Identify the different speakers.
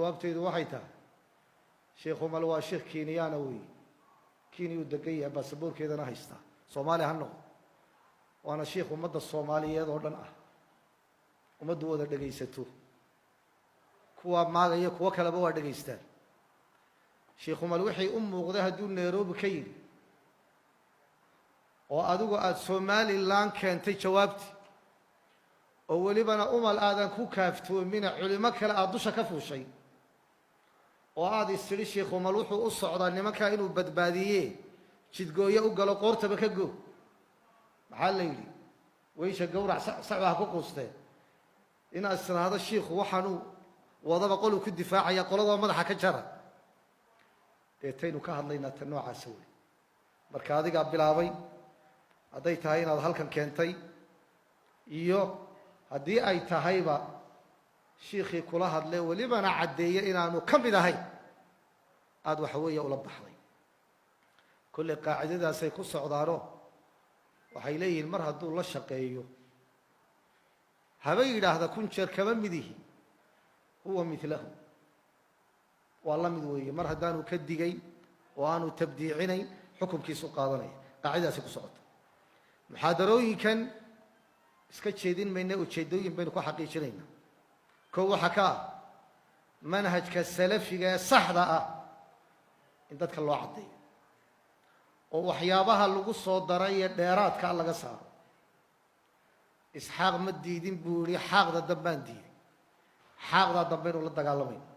Speaker 1: Jawaabteedu waxay tahay, Sheikh Umal waa sheikh Kenyaana weeye. Kenyuu degan yahay, baasaboorkeedana haystaa. Soomaaliya ha noqdo, waana sheikh ummadda Soomaaliyeed oo dhan ah, ummaddu wada dhegaysato. Kuwa maagaya, kuwo kaleba waa dhegaystaan. Sheikh Umal wixii u muuqday hadduu Nairobi ka yidhi oo adigu aada Somaliland keentay jawaabtii, oo welibana Umal aadan ku kaaftoomina, culimo kale aada dusha ka fuushay, oo aada is tidhi Sheikh Umal wuxuu u socdaa nimankaa inuu badbaadiye, jidgooye u galo, qoortaba ka go. Maxaa la yidhi? Weysha gawrac sacba ha ku quustee. Inaad istiraahdo shiikhu waxaanuu wadaba qoluu ku difaacaya, qoladoo madaxa ka jara, deetaynu ka hadlaynaa ta noocaasa wey. Marka adigaa bilaabay, hadday tahay inaad halkan keentay iyo haddii ay tahayba shiikhii kula hadle, welibana caddeeye inaanu ka mid ahayn, aada waxa weeye ula baxday. Kolley qaacidadaasay ku socdaano, waxay leeyihiin mar hadduu la shaqeeyo, haba yidhaahda kun jeer kama midihi, huwa milahu, waa la mid weeye. Mar haddaanu ka digayn oo aanu tabdiicinayn, xukumkiisu qaadanaya. Qaacidadaasay ku socota. Muxaadarooyinkan iska jeedin mayna, ujeeddooyin baynu ku xaqiijinaynaa. Kow, waxaa ka ah manhajka salafiga ee saxda ah in dadka loo caddeeyo oo waxyaabaha lagu soo daray ee dheeraadkaa laga saaro. Isxaaq ma diidin buu yihi, xaaqda dambaan diiday, xaaqdaa dambaynu la dagaalamayna.